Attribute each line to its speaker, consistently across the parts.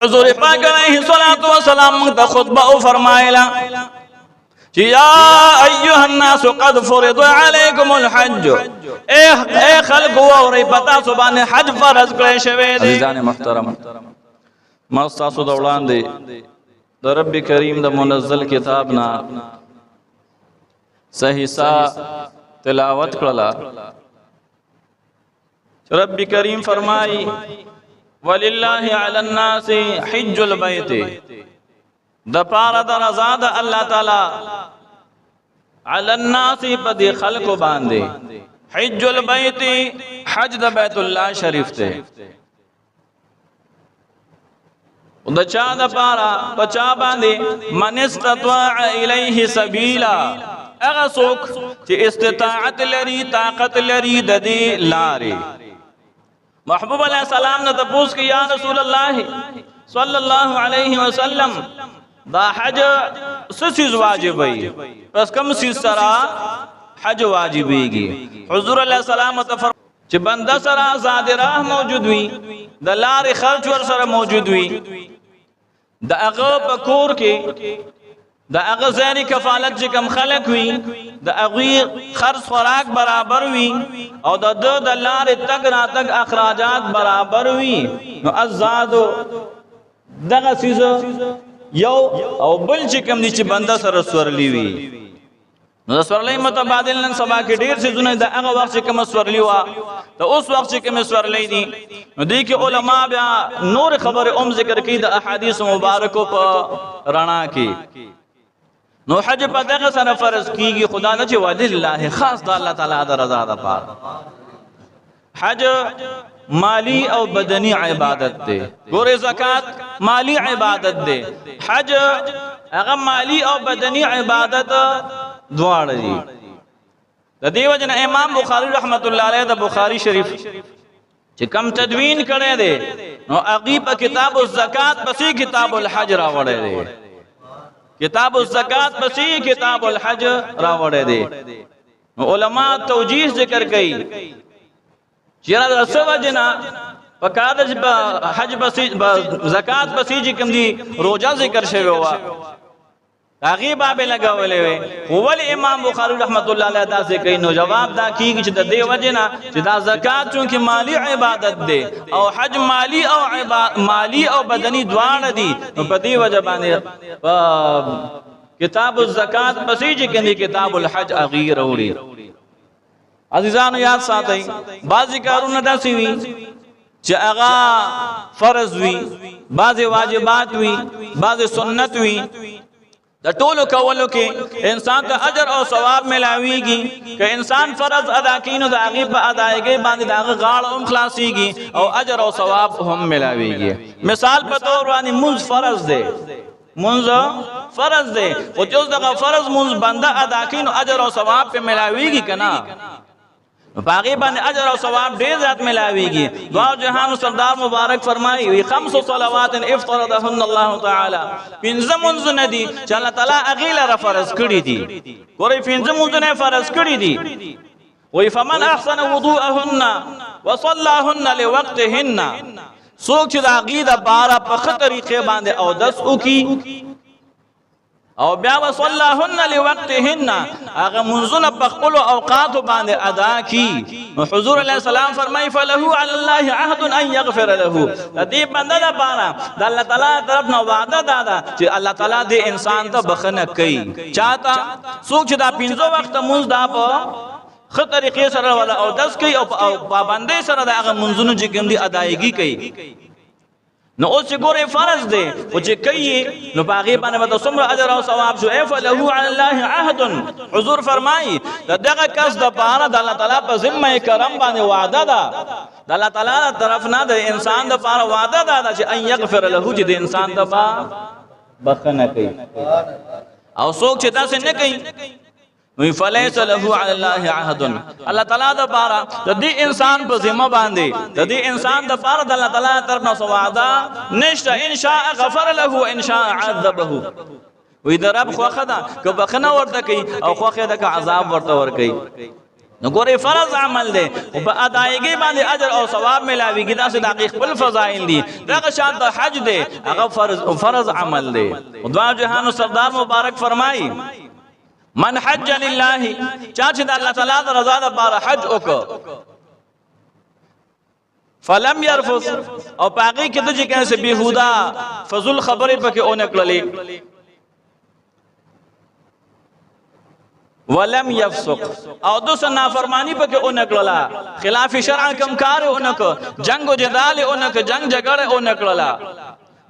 Speaker 1: حضور پاک علیہ الصلوۃ والسلام موږ ته خطبه او فرمایله چې یا ایها الناس قد فرض علیکم الحج، اے خلق اورئ، پتا سو باندې حج فرض کړی شوی دی۔
Speaker 2: عزیزان محترم، ما ستاسو د وړاندې د رب کریم د منزل کتاب نه صحیحه تلاوت کړله۔
Speaker 1: رب کریم فرمایي ولله علی الناس حج البیت، د پاره د رضا د الله تعالی، علی الناس په دې خلکو باندې، حج البیت حج د بیت الله شریف ته۔ د چا د پاره؟ پچا باندې؟ من استطاع الیه سبیلا، هغه څوک چې استطاعت لري، طاقت لري د دې لارې۔ محبوب علیہ السلام نے تپوس کی، یا رسول اللہ صلی اللہ علیہ وسلم، دا حج څه څیز واجب وي؟ پس کم څیز سره حج واجبېږي؟ حضور علیہ السلام ته چې بنده سره آزاد راه موجود وي، د لارې خرچ ور سره موجود وي، د هغه په کور کې د هغه ځای کفالت چې کم خلک وي، د هغوی خرڅ خوراک برابر وي، او د ده د لارې تګ راتګ اخراجات برابر وي، نو ازادو دغه څیز یو او بل چې کم دي چې بنده سره سورلی وي۔ نو د سورلۍ متبادل نن سبا کې ډېر څیزونه، د هغه وخت چې کومه سورلي وه، د اوس وخت چې کومې سورلۍ دي، نو دې کې علما بیا نور خبرې هم ذکر کوي د احادیث مبارکو په رڼا کې۔ نو حج په دغه سره فرض کیږي، خدا نه چې ولله، خاص د الله تعالی د رضا لپاره۔ حج مالی او بدنی عبادت دی۔ ګوره، زکات مالی عبادت دی، حج هغه مالی او بدنی عبادت دواړه دي۔ د دې وجه نه امام بخاری رحمت الله علیه د بخاری شریف چې کم تدوین کړی دی، نو هغې په کتاب الزکات پسې کتاب الحج راوړی دی۔ کتاب الزکات پسې کتاب الحج راوړی دی۔ نو علما توجیه ذکر کوي چې یاره د څه وجې نه په کار ده چې په حج پسې، زکات پسې چې کوم دي روژه ذکر شوې وه، هغې باب یې لګولی وی، خو ولې امام بخاري رحمت الله علیه داسې کوي؟ نو جواب دا کیږي چې د دې وجې نه چې دا زکات چونکې مالی عبادت دی او حج مالی او بدني دواړه دي، نو په دې وجه باندې په کتاب الزکات پسې چې کوم دی کتاب الحج هغې راوړي۔ عزیزانو، یاد ساتئ، بعضې کارونه داسې وي چې هغه فرض وي، بعضې واجبات وي، بعضې سنت وي۔ د ټولو کولو کې انسان ته اجر او ثواب ملاویږي۔ که انسان فرض ادا کړي، نو د هغې په ادایګۍ باندې د هغه غاړه هم خلاصیږي او اجر او ثواب هم ملاویږي۔ مثال په طور باندې مونځ فرض دی، مونځ فرض دی، خو چې اوس دغه فرض مونځ بنده ادا کړي، نو اجر او ثواب پې ملاویږي که نه؟ نو په هغې باندې اجر او ثواب ډېر زیات ملاویږي۔ دعا جهان سردار مبارک فرمایي وی خمس صلوات افترضهن الله تعالی، پنځه مونځونه دي چې الله تعالی هغې لره فرض کړي دي۔ ګورئ، پنځه مونځونه یې فرض کړي دي۔ وی فمن احسن وضوءهن وصلاهن لوقتهن، څوک چې د هغې دپاره په ښه طریقې باندې اودس وکړي او بیا وصلاهن لوقتهن، هغه منځونه په خپلو اوقاتو باندې ادا کی، نو حضور علیه السلام فرمایي فله علی الله عهد ان یغفر له، د دې بنده لپاره د الله تعالی طرف نه وعده دا ده چې الله تعالی دې انسان ته بخښنه کوي۔ چاته؟ څوک چې دا پنځه وخته مونځ دا په ښه طریقې سره ولا اودس کوي او پابندۍ سره د هغه مونځونو چې کوم دي ادایګي کوي۔ نو اوس چې ګورې فرض دی، خو چې کوي نو په هغې باندې به د څومره اجر او ثواب شو۔ ای فله علی الله عهد، حضور فرمایي د دغه کس دپاره د الله تعالی په ذمه کرم باندې وعده ده، د الله تعالی د طرف نه د انسان دپاره وعده ده چې ان یغفر له، چې د انسان ته به بخښنه کوي۔ او څوک چې داسې نه کوي، نو فلیس له علی الله عهد، الله تعالی د پاره د دې انسان په ذمہ باندې، د دې انسان د پاره د الله تعالی طرف نه وعده نشته۔ ان شاء غفر له ان شاء عذبه، وی د رب خوخه ده که بخنه ورته کوي او خوخه ده که عذاب ورته ور کوي۔ نو ګورې فرض عمل دی خو په ادایګۍ باندې اجر او ثواب ملاویږي. داسې د هغې خپل فضایل دي. دغه شان د حج دی، هغه فرض عمل دی. دواړو جهانو سردار مبارک فرمایي من حج لله، چا چې د الله تعالی د رضا دپاره حج وکړو، فلم يرفث، او په هغې کې د چې کوم څه بېهوده فضول خبرې پکې ونه کړلې، ولم يفسق، او د څه نافرمانی پکې ونه کړله، خلاف شرع کم کار یې ونه کړ، جنګ و جدال یې ونه کړ، جنګ جګړه یې ونه کړله.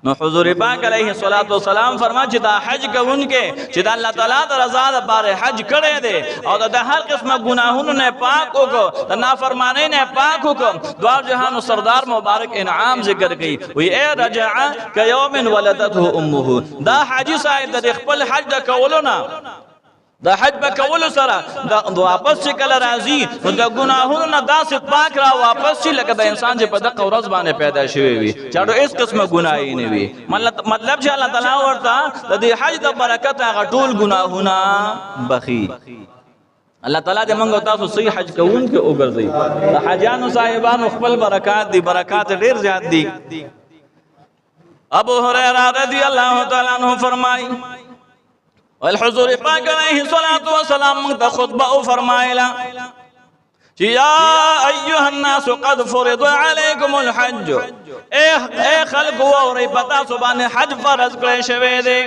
Speaker 1: نو حضور پاک علیه الصلاة والسلام فرما چې دا حج کوونکی چې د الله تعالی د رضا دپاره حج کړی دی او د هر قسمه ګناهونو نه پاک وکړو، د نافرمانۍ نه پاک وکړو، دواړو جهانو سردار مبارک انعام ذکر کوي، وایي ای رجع کیوم ولدته امه. دا حاجي صاحب د خپل حج د کولو نه، د حج په کولو سره د واپس چې کله راځي نو د ګناهونو نه داسې پاک را واپس شي لکه د انسان چې په دغه ورځ باندې پیدا شوی وي، چې هېڅ قسمه ګناه یې نه وي. مطلب چې الله تعالی ورته د دې حج د برکت هغه ټول ګناهونه بخي. الله تعالی دې موږ تاسو صحیح حج کوونکي وګرځوي. د حاجیانو صاحبانو خپل برکات دي، برکات ډېر زیات دي. ابو هریره رضی الله تعالی عنہ فرمایي والحضور پاک علیہ الصلوۃ والسلام موږ ته خطبه او فرمایله چې یا ایها الناس قد فرض علیکم الحج، اے خلق واورئ په تاسو باندې حج فرض کړی شوی دی.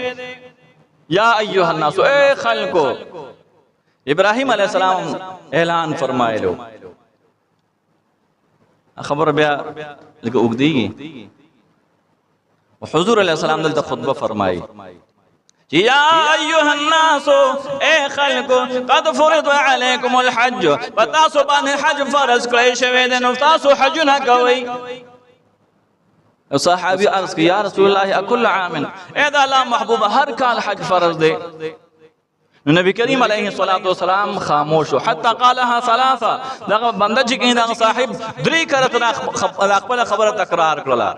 Speaker 1: یا ایها الناس، اے خلقو، ابراهیم علیہ السلام اعلان فرمایلو. خبر بیا لکه اوږدېږي. حضور علیہ السلام دلته خطبه فرمایي یا ایها الناس، اے خلقو، قد فرض علیکم الحج، په تاسو باندې حج فرض کړی شوی دی، نو تاسو حجونه کوئ. صحابي عرض کړي یا رسول الله اکل عام، اے د الله محبوب هر کال حج فرض دی. نو نبی کریم علیه الصلاة والسلام خاموش شو، حتی قالها ثلاثه. دغه بنده چې کوم دغه صاحب درې کرته دا خپله خبره تکرار کړله،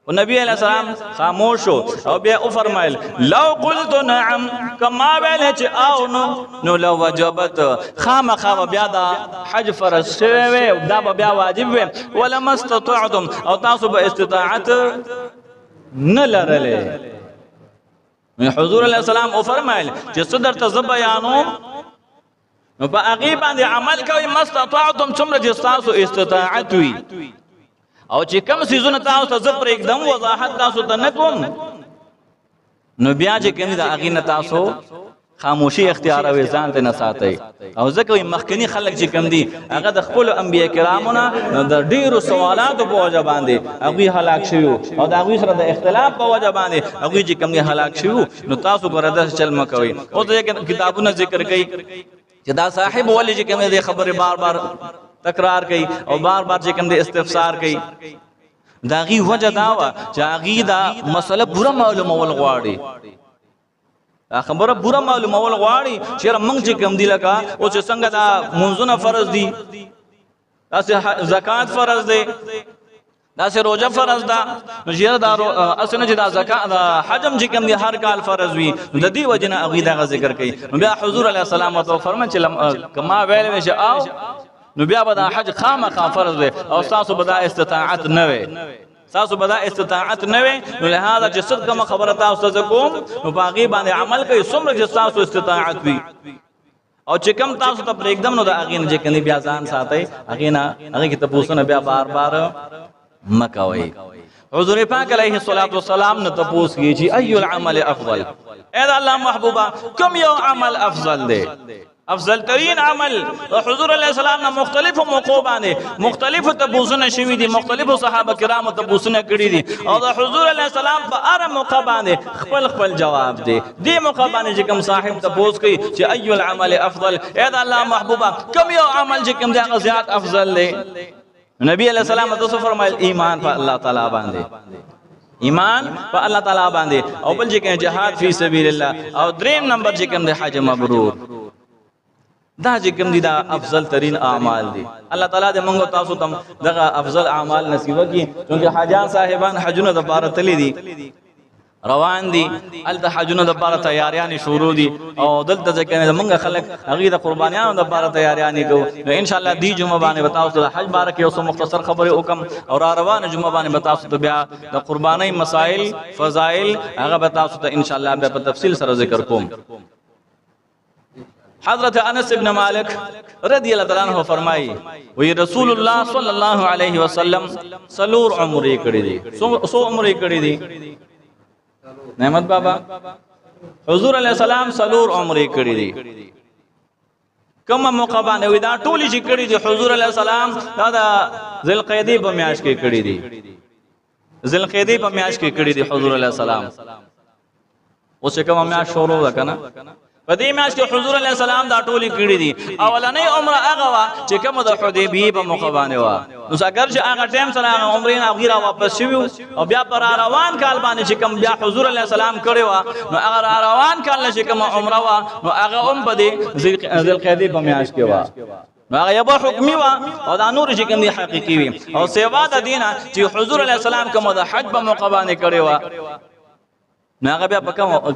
Speaker 1: او نبی علیه السلام خاموش شو او بیا وفرمایل لو قلت نعم، که ما ویل چې او نو لو وجبت، خامخا به بیا دا حج فرض شوی وی، دا به بیا واجب وی، ولما استطعتم، او تاسو به استطاعت نه لرلې. حضور علیہ السلام او فرمایل چې څه درته زه بیانوم نو په هغې باندې عمل کوئ، ما استطعتم، څومره چې ستاسو استطاعت وي، او چې کوم څیزونه تاسو ته زه پرېږدم وضاحت تاسو ته نه کوم، نو بیا چې کوم د هغې نه تاسو خاموشي اختیاروئ، ځان ته نه ساتئ. او ځکه وایي مخکني خلک چې کوم دي هغه د خپلو انبیا کرامو نه د ډېرو سوالاتو په وجه باندې هغوی هلاک شوي وو، او د هغوی سره د اختلاف په وجه باندې هغوی چې کوم دي هلاک شوي وو. نو تاسو ګوره داسې چل مه کوئ. اوس دې کتابونه ذکر کوي چې دا صاحب ولې چې کوم دی خبرې بار بار تکرار کوي او بار بار چې کوم دی استفسار کوي. د هغې وجه دا وه چې هغې دا مسله پوره معلومول غواړي، دا خبره پوره معلومول غواړي چې یاره موږ چې کوم دي لکه اوس چې څنګه دا مونځونه فرض دي، داسې زکات فرض دی، داسې روژه فرض ده، نو چې یاره دا هسې نه چې دا زکات دا حجم چې کوم دی هر کال فرض وي، نو د دې وجې نه هغوی دغه ذکر کوي. نو بیا حضور علیه السلام ورته وفرمایل چې که ما ویلی وی چې او نو بیا به دا حج خامخا فرض وي او ستاسو به دا استطاعت نه وي، تاسو به دا استطاعت نه وي. نو لهذا چې څه کومه خبره تاسو ته زه کوم نو په هغې باندې عمل کوئ څومره چې ستاسو استطاعت وي، او چې کوم تاسو ته پرېږدم نو د هغې نه چې کنې بیا ځان ساتئ، هغې نه هغې کې تپوسونه بیا بار بار مه کوئ. حضور پاک علیه الصلاة والسلام نه تپوس کیږي چې ای العمل افضل، ای د الله محبوبه کوم یو عمل افضل دی، افضل ترین عمل. حضور علیہ السلام نه مختلفو موقعو باندې مختلفو تپوسونه شوي دي، مختلفو صحابه کرامو تپوسونه کړي دي، او د حضور علیه السلام په هره موقع باندې خپل خپل جواب دی. دې موقع باندې چې کوم صاحب تپوس کوي چې ای العمل افضل، ای د الله محبوبه کوم یو عمل چې کوم دی هغه زیات افضل دی. نبی علیہ السلام ته څه فرمایل؟ ایمان په الله تعالی باندې، ایمان په الله تعالی باندې، او بل چې کوم جهاد فی سبیل الله، او دریم نمبر چې کوم دی حج مبرور. دا چې کوم دي دا افضل ترین اعمال دي. الله تعالی دې موږ تاسو ته دغه افضل اعمال نصیب کړي، چونکه حاجان صاحبان حجونه د پاره تللی دي. روان دي، هلته حجونو دپاره تیاریانې شروع دي، او دلته چې کوم زمونږ خلک هغوی د قربانیانو دپاره تیاریانې کوو. نو انشاءالله دې جمعه باندې به تاسو ته د حج باره کې یو څو مختصر خبرې وکړم، او را روانه جمعه باندې به تاسو ته بیا د قربانۍ مسایل فضایل هغه به تاسو ته انشاءالله بیا په تفصیل سره ذکر کوم. حضرت انس ابن مالک رضی الله تعالی عنہ فرمایي، وی رسول الله صلی الله علیه وسلم څلور عمرې کړې دي. څو عمرې کړې دي نعمت بابا؟ حضور علیه السلام څلور عمرې کړې دي. کومه موقع باندې؟ وی دا ټولې چې کړې دي حضور علیه السلام دا د ذوالقعدې په میاشت کې کړې دي، ذوالقعدې په میاشت کې کړې دي حضور علیه السلام. اوس چې کومه میاشت شروع ده که نه، په دې میاشت کې حضور علیه السلام دا ټولې کړې دي. اولنۍ عمره هغه وه چې کومه د حدیبیې په موقع باندې وه. نو اګر چې هغه ټایم سره هغه عمرې نه هغوی را واپس شوي وو، او بیا په را روان کال باندې چې کوم بیا حضور علیه السلام کړې وه، نو هغه را روان کال نه چې کومه عمره وه، نو هغه هم په دې ذوالقعدې په میاشت کې وه. نو هغه یوه حکمي وه، او دا نور چې کوم دي حقیقي وي. او سوا د دې نه چې حضور علیه السلام کومه د حج په موقع باندې کړې وه، نو هغه بیا په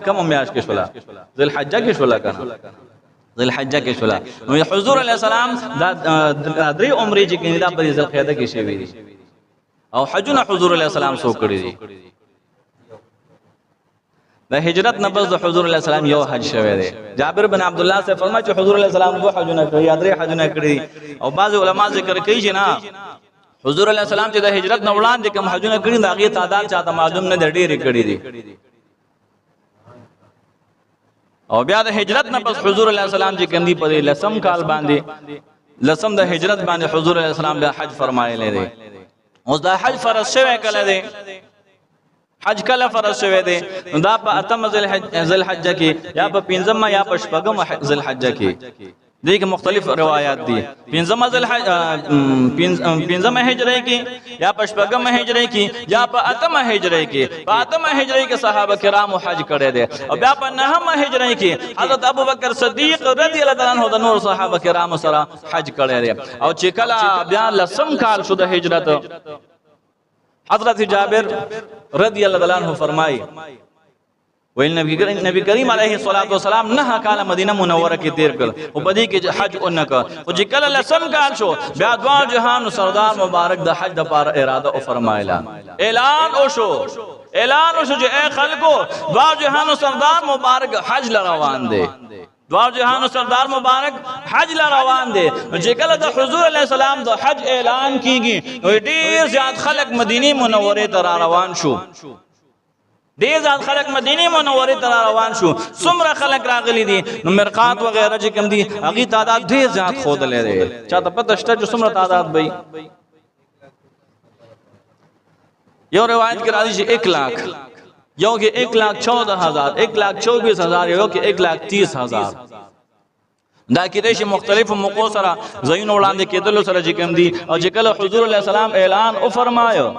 Speaker 1: کومه میاشت کې شوله؟ ذوالحجه کې شوله که نه، ذوالحجه کې شوله. نو حضور علیه السلام دا درې عمرې چې کومې دا په دې ذوالقعده کې شوې دي. او حجونه حضور علیه السلام څو کړي دي؟ د هجرت نه پس د حضور علیه السلام یو حج شوی دی. جابر بن عبدالله سے فرمایي چې حضور علیه السلام دوه حجونه کړي یا درې حجونه کړي. او بعض علما ذکر کوي چې نه، حضور علیه السلام چې د هجرت نه وړاندې کوم حجونه کړي، د هغې تعداد چاته معلوم نه دی، ډېرې کړي دي. او بیا د هجرت نه پس حضور علیه السلام چې کوم دی په دې لسم کال باندې، لسم د هجرت باندې حضور علیه السلام بیا حج فرمایلی دی. اوس دا حج فرض شوی کله دی؟ حج کله فرض شوی دی؟ نو دا په اتم ذوالحجه کې، یا په پنځمه یا په شپږمه ذوالحجه کې. دې کې مختلف روایات دي. پنځمه هجرې کې، یا په شپږمه هجرې کې، یا په اتمه هجرې کې. په اتمه هجرې کې صحابه کرامو حج کړی دی. او بیا په نهمه هجرې کې حضرت ابوبکر صدیق رضی الله تعالی عنہ د نور صحابه کرامو سره حج کړی دی. او چې کله بیا لسم کال شو د هجرت، حضرت جابر رضی الله تعالی عنہ فرمایي، ویل نبی کریم علیه الصلاة والسلام 9 کاله مدینه منوره کې تیر کړ، او په دې کې حج ونه کړ. خو چې کله لسم کال شو، بیا دواړو جهانو سردار مبارک د حج دپاره اراده وفرمایله. اعلان وشو، اعلان وشو چې ای خلکو، دواړو جهانو سردار مبارک حج له روان دی، دواړو جهانو سردار مبارک حج له روان دی. نو چې کله د حضور علیه السلام د حج اعلان کیږي، نو ډېر زیات خلک مدینې منورې ته را روان شو. ډېر زیات خلک مدینې منورې ته را روان شو. څومره خلک راغلي دي؟ نو مرقات وغیره چې کوم دي، هغې تعداد ډېر زیات ښودلی دی. چاته پته شته چې څومره تعداد به وي؟ یو روایت کې راځي چې 1 لاکھ، یو کې 1,14,000، 1,24,000، یو کې 1,30,000. دا کېدای شي مختلفو موقعو سره ځایونو وړاندې کېدلو سره چې کوم دي. او چې کله حضور علیه السلام اعلان وفرمایو،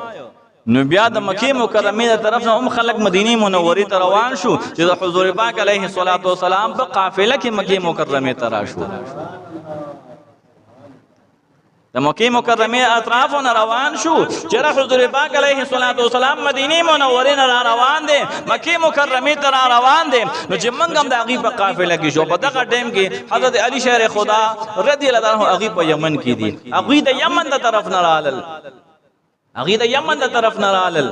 Speaker 1: نو بیا د مکې مکرمې د طرف نه هم خلک مدینې منورې ته روان شو، چې د حضور پاک علیه الصلاة والسلام په قافله کې مکې مکرمې ته راشو. د مکې مکرمې اطرافو نه روان شو، چې را حضور پاک علیه الصلاة والسلام مدینې منورې نه را روان دی، مکې مکرمې ته را روان دی. نو چې موږ هم د هغې په قافله کې شو. په دغه ټایم کې حضرت علی شیر خدا رضی الله عنه هغې په یمن کې دي. هغوی د یمن د طرف نه رالل، هغوی د یمن د طرف نه رالل.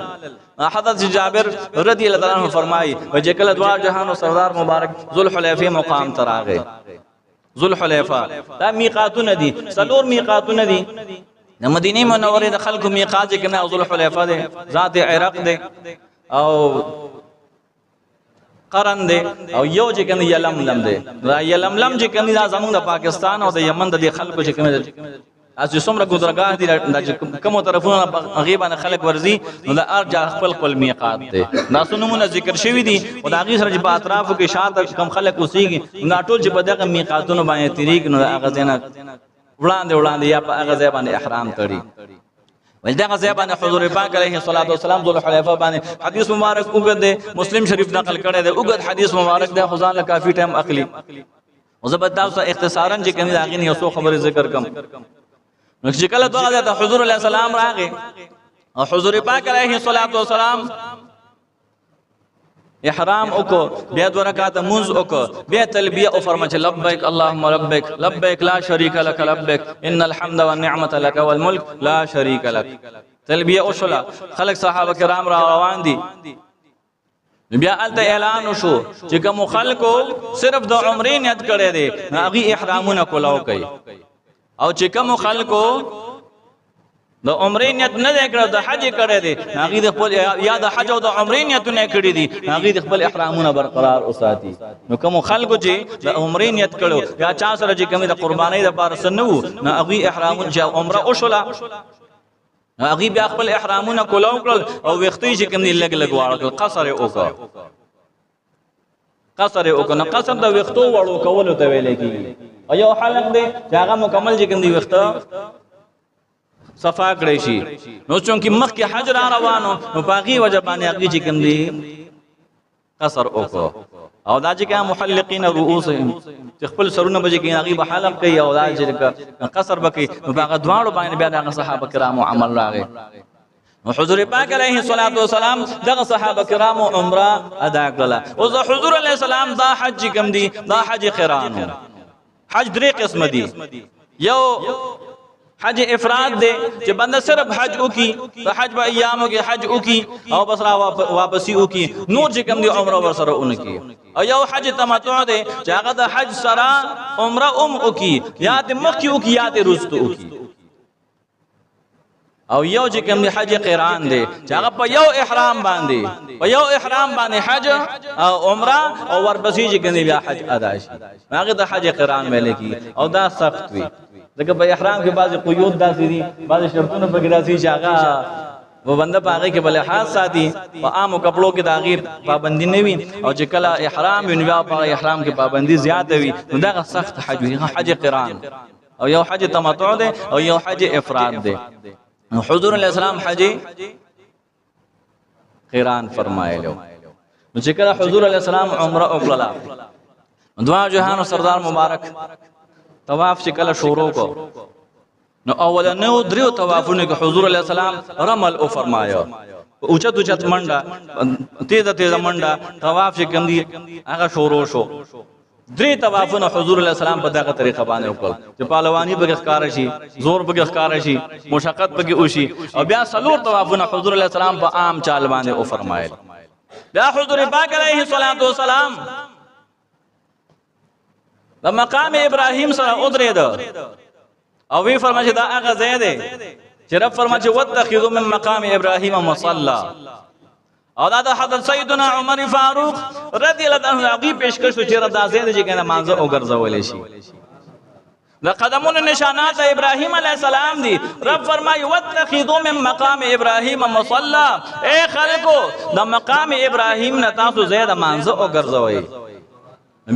Speaker 1: حضرت جابر رضی الله عنه فرمایي چې کله دواړو جهانو سردار مبارک ذوالحلیفې مقام ته راغی، ذوالحلیفه دا میقاتونه دي، څلور میقاتونه دي د مدینې منورې د خلکو میقات چې کوم دی ذوالحلیفه دی، ذات عرق دی، او قرن دی، او یو چې کوم دی یلملم دی. دا یلملم چې کوم دی دا زموږ د پاکستان او د یمن د دې خلکو چې کوم دی، چې څومره ګذرګاه دي، دا چې کومو طرفونو نه هغې باندې خلک ورځي، نو د هر چا خپل خپل میقات دی. دا څو نومونه ذکر شوي دي، خو د هغې سره چې په اطرافو کې شاته کوم خلک اوسېږي، نو دا ټول چې په دغه میقاتونو باندې تېرېږي، نو د هغه ځای نه وړاندې وړاندې یا په هغه ځای باندې احرام تړي. ویل دغه ځای باندې حضور پاک علیه الصلاة والسلام ذوالحلیفه باندې حدیث مبارک اوږد دی، مسلم شریف نقل کړی دی، اوږد حدیث مبارک دی، خو ځان له کافي ټایم اخلي. او زه به تاسو ته اختصاراً چې کوم دی د هغې نه یو څو خبرې ذکر کړم. نو چې کله دغه ځای ته حضور علیه السلام راغی، او حضور پاک علیه الصلاة والسلام احرام وکړو، بیا 2 رکعاته مونځ وکړو، بیا تلبیه وفرمایله چې لبیک اللهم لبیک، لبیک لا شریک لک لبیک، ان الحمد والنعمة لک والملک لا شریک لک. تلبیه وشوله، خلک صحابه کرام را روان دي. بیا هلته اعلان وشو چې کومو خلکو صرف د عمرې نیت کړی دی نو هغوی احرامونه کولاو کوي، او چې کومو خلکو د عمرې نیت نه دی کړی د حج یې کړی دی هغوی د خپل یا د حج او د عمرې نیتونه یې کړي دي هغوی د خپل احرامونه برقرار وساتي. نو کومو خلکو چې د عمرې نیت کړو یا چا سره چې کومې د قربانۍ دپاره څه نه وو نو هغوی احرامونه چې عمره وشوله هغوی بیا خپل احرامونه کولاو کړل او ویښته یې چې کوم دي لږ لږ واړه کړل، قصر یې وکړ، قصر یې وکړ. نو قصر د ویښتو وړو کولو ته ویلی کېږي، او یو حلق دی چې هغه مکمل چې کوم دي ویښته صفا کړی شي. نو چونکې مخکې حج را روانو نو په هغې وجه باندې هغوی چې کوم دي قصر وکړو. او دا چې کوم محلقین رؤوسهم چې خپل سرونه به چې کوم هغوی به حلق کوي او دا چې قصر به کوي، نو په هغه دواړو باندې بیا د هغه صحابه کرامو عمل راغی. نو حضور پاک علیه الصلاة والسلام دغه صحابه کرامو عمره ادا کړله. اوس د حضور علیه السلام دا حج چې کوم دی دا حج قران. حج درې قسمه دي. یو حج افراد دی چې بنده صرف حج وکي، د حج په ایامو کې حج وکي او بس را واپسی وکي، نور چې کوم دی عمره ورسره ونه کړي. او یو حج تمتع دی چې هغه د حج سره عمره هم وکي، یا د مخکې وکي یا د وروسته وکي. او یو چې کوم دی حج قران دی چې هغه په یو احرام باندې، په یو احرام باندې حج او عمره او ورپسې چې کوم دی بیا حج ادا شي، هغه د حج قران ویل کېږي. او دا سخت وي ځکه په احرام کې بعضې قیود داسې دي، بعضې شرطونه پکې داسې دي چې هغه و بنده په هغې کې به لحاظ ساتي، په عامو کپړو کې د هغې پابندي نه وي، او چې کله احرام وي نو بیا په احرام کې پابندي زیاته وي. نو دغه سخت حج وي، حج قران. او یو حج تمتع دی او یو حج افراد دی. نو حضور علیه السلام حج قران فرمایلو. نو چې کله حضور علیه السلام عمره وکړله، دواړو جهانو سردار مبارک طواف چې کله شروع کو نو اولنیو دریو طوافونو کې حضور علیه السلام رمل وفرمایو، اوچت اوچت منډه، تیزه تیزه منډه، طواف چې کوم دی هغه شروع شو. درې طوافونه حضور علیه السلام په دغه طریقه باندې وکړل چې پهلواني پکې ښکاره شي، زور پکې ښکاره شي، مشقت پکې وشي. او بیا څلور طوافونه حضور علیه السلام په عام چال باندې وفرمایل. بیا حضور پاک علیه الصلاة والسلام د مقام ابراهیم سره ودرېده او وی فرمایل چې دا هغه ځای دی چې رب فرمایل چې واتخذوا من مقام ابراهیم مصلی. او دا د حضرت سیدنا عمر فاروق رضی الله عنه هغوی پیشکش شو چې رب دا ځای دی چې کنه مانځه وګرځولی شي. د قدمونو نشانات د ابراهیم علیه السلام دي. رب فرمایي واتخذوا من مقام ابراهیم مصلی. ای خلکو د مقام ابراهیم نه تاسو ځای د مانځه وګرځوئ.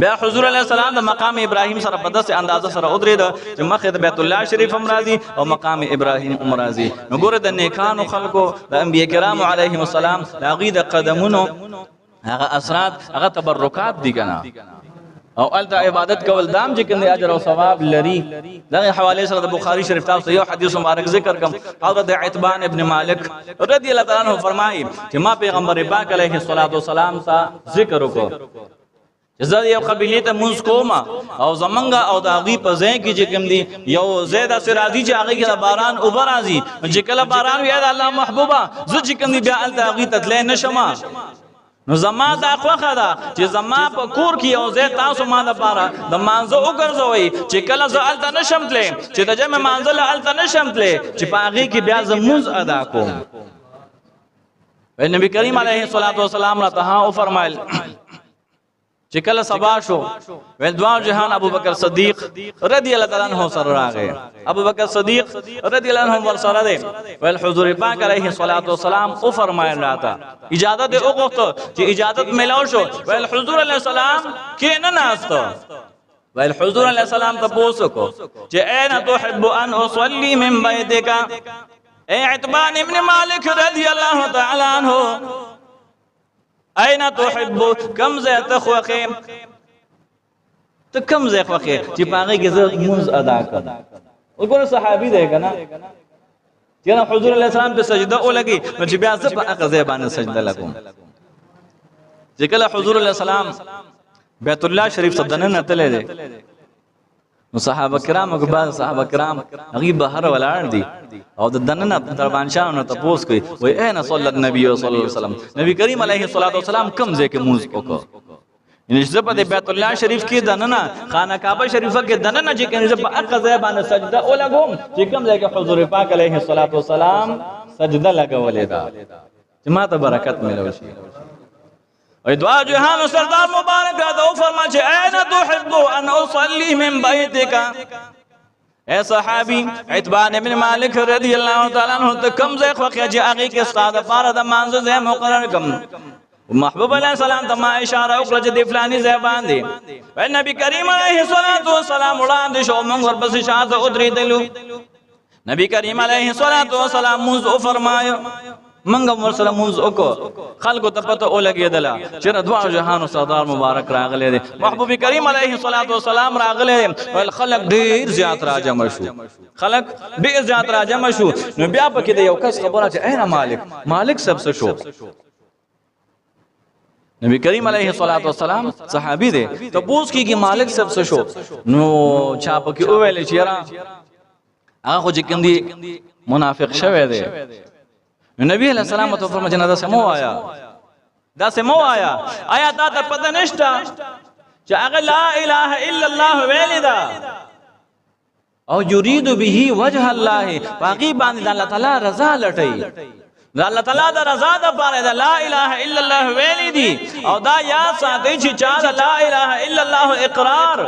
Speaker 1: بیا حضور علیه السلام د مقام ابراهیم سره په داسې اندازه سره ودرېده چې مخې د بیت الله شریف هم راځي او مقام ابراهیم هم راځي. نو ګوره د نیکانو خلکو د انبیاء کرامو علیهم السلام د هغوی د قدمونو هغه اثرات هغه تبرکات دي که نه. او هلته عبادت کول دام چې کوم دی اجر او ثواب لري. دغه حوالې سره د بخاري شریف تاسو ته یو حدیث مبارک ذکر کوم. حضرت عتبان ابن مالک رضی الله تعالی عنه فرمایي چې ما پیغمبر پاک علیه الصلاة والسلام ته ذکر وکړو چې زه یو قبیلې ته مونځ کوم او زمونږ او د هغوی په ځای کې چې کوم دی یو ځای داسې راځي چې هغې کې د باران اوبه راځي. نو چې کله باران وي د الله محبوبه زه چې کوم دی بیا هلته هغوی ته تللی نه شم. نو زما دا خوښه ده چې زما په کور کې یو ځای تاسو ما دپاره د مانځه وګرځوئ چې کله زه هلته نه شم تللی، چې د جمع مانځه له هلته نه شم تللی، چې په هغې کې بیا زه مونځ ادا کوم. نبی کریم علیه الصلاة والسلام راته ها وفرمایل چې کله سبا شو ویل دواړو جهان ابو بکر صدیق رضی الله تعالی عنہ سره راغی. ابو بکر صدیق رضی الله عنه ورسره دی. ویل حضور پاک علیه الصلاة والسلام وفرمایل راته اجازت یې وغوښته چې اجازت میلاو شو. ویل حضور علیه السلام کښېنه ناسته. ویل حضور علیه السلام تپوس وکړو چې اين تحب ان اصلي من بیتک؟ اے عتبان ابن مالک رضی الله تعالی عنہ اين تحب، کم ځای ته خوښې؟ ته کم ځای خوښې چې په هغې کې زه لمونځ ادا کړم؟ وګوره صحابي دی که نه، چې حضور علیه السلام په سجده ولګي نو چې بیا زه په هغه ځای باندې سجده لګوم. چې کله حضور علیه السلام بیت الله شریف ته دننه تللی دی، نو صحابه کرام او بعض صحابه کرام هغوی بهر ولاړ دي او د دننه دربانشانو نه تپوس کوي، وایي اين صلی النبي صلی الله علیه وسلم، نبی کریم علیه الصلاة والسلام کوم ځای کې مونځ وکړ؟ یعنی زه په دې بیت الله شریف کې دننه خانه کعبه شریفه کې دننه چې کوم زه په هغه ځای باندې سجده ولګوم چې کوم ځای کې حضور پاک علیه الصلاة والسلام سجده لګولې ده، چې ما ته برکت ملو شي. او دعا جهان سردار مبارک راته وفرما چې اين تحب ان اصلي من بيتك؟ اے صحابي عتبان بن مالک رضی الله تعالی عنہ ته کوم ځای خوښ یې چې هغې کې ستا دپاره د مانځه ځای مقرر کړم؟ محبوب علیه السلام ته ما اشاره وکړه چې د فلاني ځای باندې. نبی کریم علیه الصلاة والسلام وړاندې شو، موږ ورپسې شاته ودرېدلو. نبی کریم علیه الصلاة والسلام مونځ وفرمایه، موږ هم ورسره مونځ وکړو. خلکو ته پته ولګېدله چې د دواړو جهانو سردار مبارک راغلی دی، محبوب کریم علیه الصلاة والسلام راغلی دی. ویل خلک ډېر زیات راجمع شو، خلک ډېر زیات راجمع شو. نو بیا پکې د یو کس خبره چې اینا مالک، مالک صاحب څه شو؟ نبی کریم علیه الصلاة والسلام صحابي دی، تپوس کېږي مالک صاحب څه شو؟ نو چا پکې وویل چې یاره هغه خو چې کوم دی منافق شوی دی. نو نبی علیه السلام ورته وفرمایل چې نه، داسې مه وایه، داسې مه وایه. آیا تا ته پته نشته چې هغه لا اله الا الله ویلې ده او یرید به وجه الله، په هغې باندې د الله تعالی رضا لټوي، د الله تعالی د رضا دپاره د لا اله الا الله ویلي دي، او دا یاد ساتئ چې چا د لا اله الا الله اقرار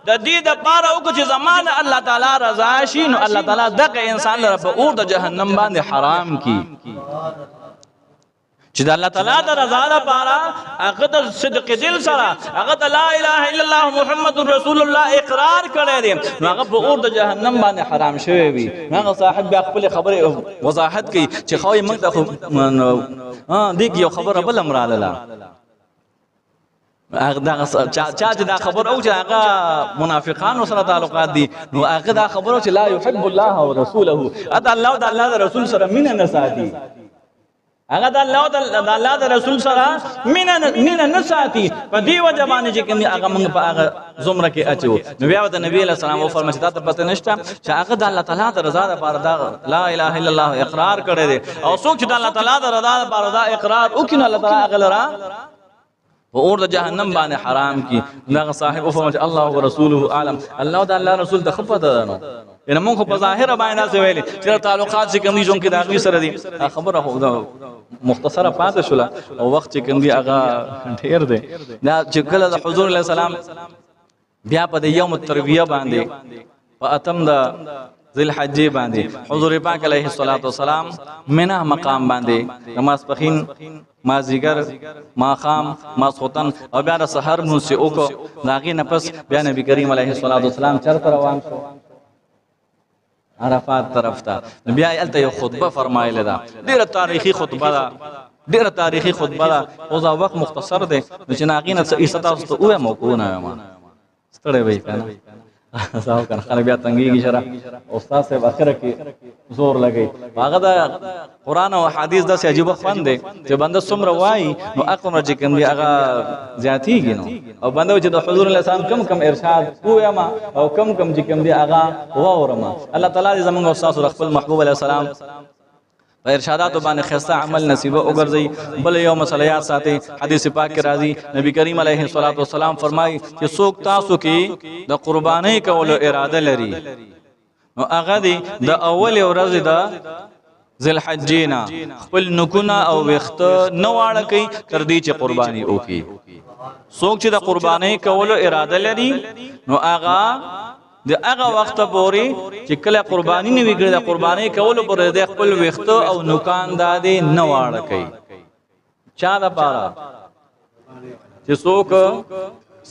Speaker 1: د دې دپاره وکړو چې زما د الله تعالی رضا شي، نو الله تعالی دغه انسان لره په اور د جهنم باندې حرام کی. چې د الله تعالی د رضا لپاره هغه د صدق دل سره هغه د لا اله الا الله محمد رسول الله اقرار کړی دی، نو هغه په اور د جهنم باندې حرام شوی وي. نو هغه صاحب بیا خپلې خبرې وضاحت کوي چې خو یې موږ ته خو دې کې یو خبره بله هم رالله. هغه دغه چا چې دا خبره وکړه چې هغه منافقانو سره تعلقات دي، نو هغه دا خبره چې لا يحب الله ورسوله، د الله او د الله د رسول سره مینه نه ساتي، هغه د الله او د الله د رسول سره مینه نه ساتي، په دې وجه باندې چې کوم هغه موږ په هغه زمره کې اچو. نو بیا ورته نبی علیه السلام وفرمایل چې تا ته پته نشته چې هغه د الله تعالی د رضا لپاره دا لا اله الا الله اقرار کړی دی، او څوک چې د الله تعالی د رضا لپاره دا اقرار وکړي نو الله تعالی هغه لره په اور د جهنم باندې حرام کی. دغه صاحب وفرمایل چې الله ورسوله اعلم، الله د الله رسول ته ښه پته ده. نو یعنی موږ خو په ظاهره باندې داسې ویلې چې تعلقات چې کوم دي ژوند کې د هغوی سره دي، خبره خو مختصره پاتې شوله او وخت چې کوم دی هغه ډېر دی. دا چې کله د حضور علیه السلام بیا په د یوم الترویه باندې په اتم د ذی الحجې باندې حضور پاک علیه الصلاة والسلام منا مقام باندې د ماسپښین، مازیګر، ماښام، ماسخوتن او بیا د سحر لمونځ چې وکړو، د هغې نه پس بیا نبی کریم علیه الصلاة والسلام چېرته روان شو؟ عرفات طرف ته. نو بیا یې هلته یو خطبه فرمایلې ده، ډېره تاریخي خطبه ده، ډېره تاریخي خطبه ده، خو دا وخت مختصر دی، نو چې هغې نه څه ایسه تاسو ته ووایم او که ونه وایم ستړی به یې که نه؟ زه کنه خلک بیا تنګېږي شره. استاد صاحب اخره کې زور لګوي. هغه د قرآن او حدیث داسې عجیبه خوند دی چې بنده څومره وایي نو هغومره چې کوم دی هغه زیاتېږي. نو او بنده چې د حضور علیه السلام کم کم ارشاد ووایم او کم کم چې کوم دی هغه واورم. الله تعالی دې زموږ او ستاسو د خپل محبوب علیه السلام په ارشاداتو باندې ښایسته عمل نصیبه وګرځي. بل یو مسله یاد ساتئ، حدیث پاک کې راځي نبی کریم علیه الصلاة والسلام فرمایي چې څوک تاسو کې د قربانۍ کولو اراده لري نو هغه دې د اولې ورځې د ذی الحجې نه خپل نوکونه او ویښته نه واړه کوي تر دې چې قرباني وکړي. څوک چې د قربانۍ کولو اراده لري نو هغه د هغه وخته پورې چې کله قرباني نه وي کړې د قربانۍ کولو پورې د خپل ویښته او نوکان دا دې نه واړه کوي. چا دپاره؟ چې څوک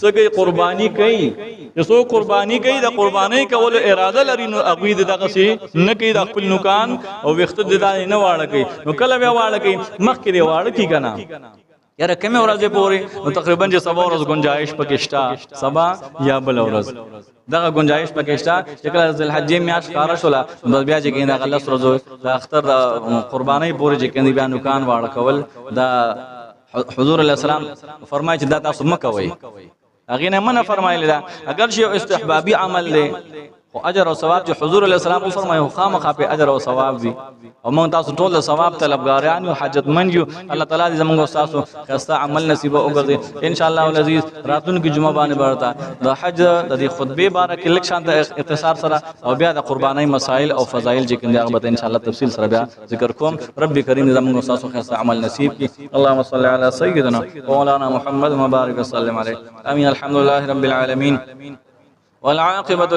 Speaker 1: سګي قرباني کوي، چې څوک قرباني کوي د قربانۍ کولو اراده لري نو هغوی دې دغسې نه کوي، د خپل نوکان او ویښته دې دا نه واړه کوي. نو کله بیا واړه کوي؟ مخکې دې واړه کړي که نه؟ یاره کمې ورځې پورې؟ نو تقریبا چې سبا ورځ ګنجایش پکې شته، سبا یا بله ورځ دغه ګنجایش پکې شته چې کله ذی الحجې میاشت ښکاره شوله نو بس بیا چې کېږي دغه لس ورځو د اختر د قربانۍ پورې چې کېږي بیا نوکان واړه کول دا حضور علیه السلام فرمایي چې دا تاسو مه کوئ. هغې نه منع فرمایلې ده، اګر چې یو استحبابي عمل دی، خو اجر او ثواب چې حضور علیه السلام وفرمایي خامخا پې اجر او ثواب وي. او موږ تاسو ټول د ثواب طلبګاران یو، حاجتمند یو. الله تعالی دې زموږ تاسو ښایسته عمل نصیب وګرځي ان شاء الله العزیز. راتلونکې جمعه باندې به ورته د حج د دې خطبې باره کې لږ شان د اختصار سره او بیا د قربانۍ مسایل او فضایل چې کوم دي هغه به ان شاء الله تفصیل سره بیا ذکر کوم. رب کریم دې زموږ تاسو ښایسته عمل نصیب کړي. اللهم صل علی سیدنا مولانا محمد مبارک وسلم علیه. امین. الحمد لله رب العالمین والعاقبة